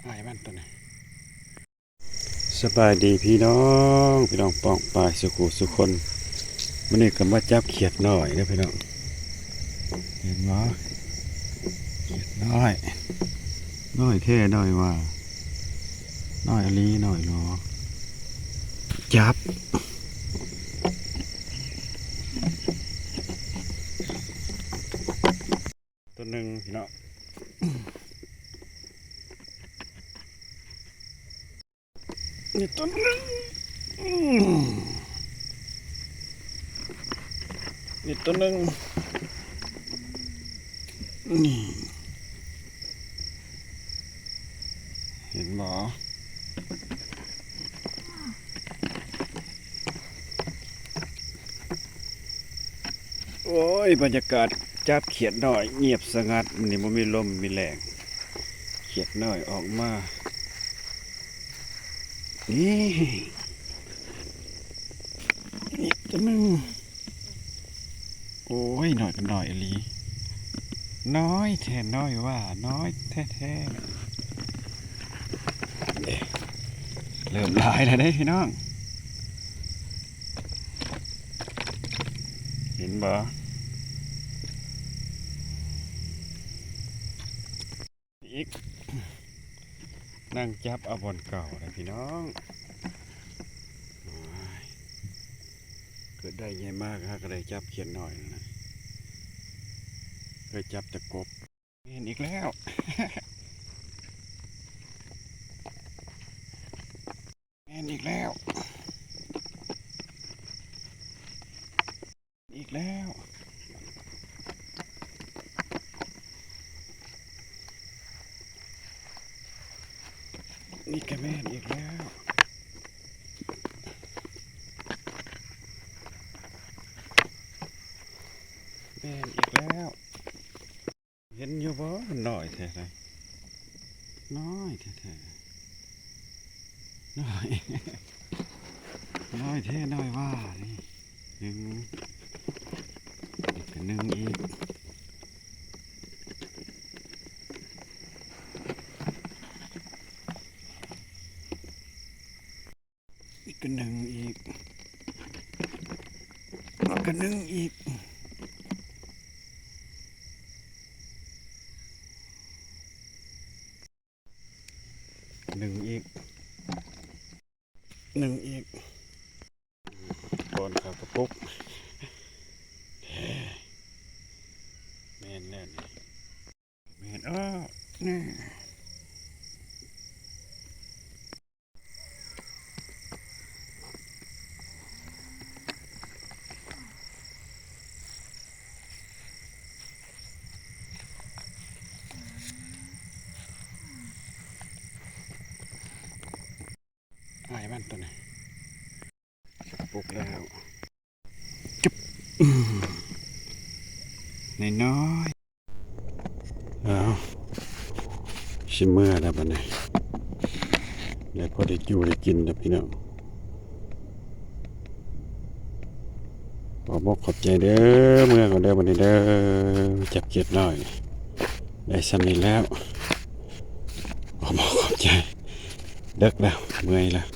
ອ້າຍມັນຕົວນີ້. ສະບາຍດີພີ່ນ້ອງ, ພີ່ນ້ອງປ້ອງປາຍສູ່ຄູ່ສູ່ຄົນ. ມື້ນີ້ກໍມາຈັບຂຽດນ້ອຍເດີພີ່ນ້ອງ. ເຫັນບໍ່? ຂຽດນ້ອຍ, ນ້ອຍແທ້ນ້ອຍວ່າ, ນ້ອຍອີ່ຫຼີ, ນ້ອຍຫຼໍ. ຈັບ ຕົວໜຶ່ງພີ່ນ້ອງ, ນີ້ຕົວໜຶ່ງ, ນີ້ຕົວໜຶ່ງ, ນີ້ ເຫັນບໍ່? ໂອ້ຍ ບັນຍາກາດຈັບຂຽດນ້ອຍງຽບສະຫງັດ, ມື້ນີ້ບໍ່ມີລົມມີແລ້ງ, ຂຽດນ້ອຍອອກມາ. ນີ້ ອີກຕົວໜຶ່ງ. ໂອ້ຍ ນ້ອຍກໍນ້ອຍອີ່ຫຼີ, ນ້ອຍແທ້ນ້ອຍວ່າ, ນ້ອຍແທ້ໆ. ເອີ ເລີ່ມຫຼາຍແລ້ວເດ້ພີ່ນ້ອງ, ເຫັນບໍ່? ອີກ ນັ່ງຈັບເອົາບ່ອນເກົ່າແຫຼະພີ່ນ້ອງ. ໂອ້ຍ ເກີດໄດ້ໃຫຍ່ມາກ ຫາກໍໄດ້ຈັບຂຽດນ້ອຍນະ, ເຄີຍຈັບແຕ່ກົບ. ແມ່ນອີກແລ້ວ, ແມ່ນອີກແລ້ວ, ອີກແລ້ວ. ນີ້ກໍແມ່ນອີກແລ້ວ, ແມ່ນອີກແລ້ວ. ເຫັນຢູ່ບໍ່? ມັນນ້ອຍແທ້ໆ, ນ້ອຍແທ້ໆ, ນ້ອຍ ນ້ອຍແທ້ນ້ອຍວ່າ. ນີ້ໜຶ່ງ, ນີ້ກໍໜຶ່ງອີກ, ອີກກໍໜຶ່ງອີກ, ກໍໜຶ່ງອີກ, ໜຶ່ງອີກ, ໜຶ່ງອີກ. ກ່ອນເຂົ້າກະປຸກ. ແມ່ນແລ້ວນີ້, ແມ່ນ. ເອີ ນີ້ ອ້າຍມັນຕົວນີ້. ປຸກແລ້ວ, ຈຸບ, ນ້ອຍໆ. ອ້າວ ຊິເມືອແລ້ວບັດນີ້, ໄດ້ພໍໄດ້ຢູ່ໄດ້ກິນແລ້ວພີ່ນ້ອງ. ຂໍບອກຂອບໃຈເດີ, ເມືອກ່ອນເດີບັດນີ້ເດີ, ຈັບຂຽດນ້ອຍໄດ້ສ່ຳນີ້ແລ້ວ. ຂໍບອກຂອບໃຈ, ເດິກແລ້ວ, ເມື່ອຍແລ້ວ.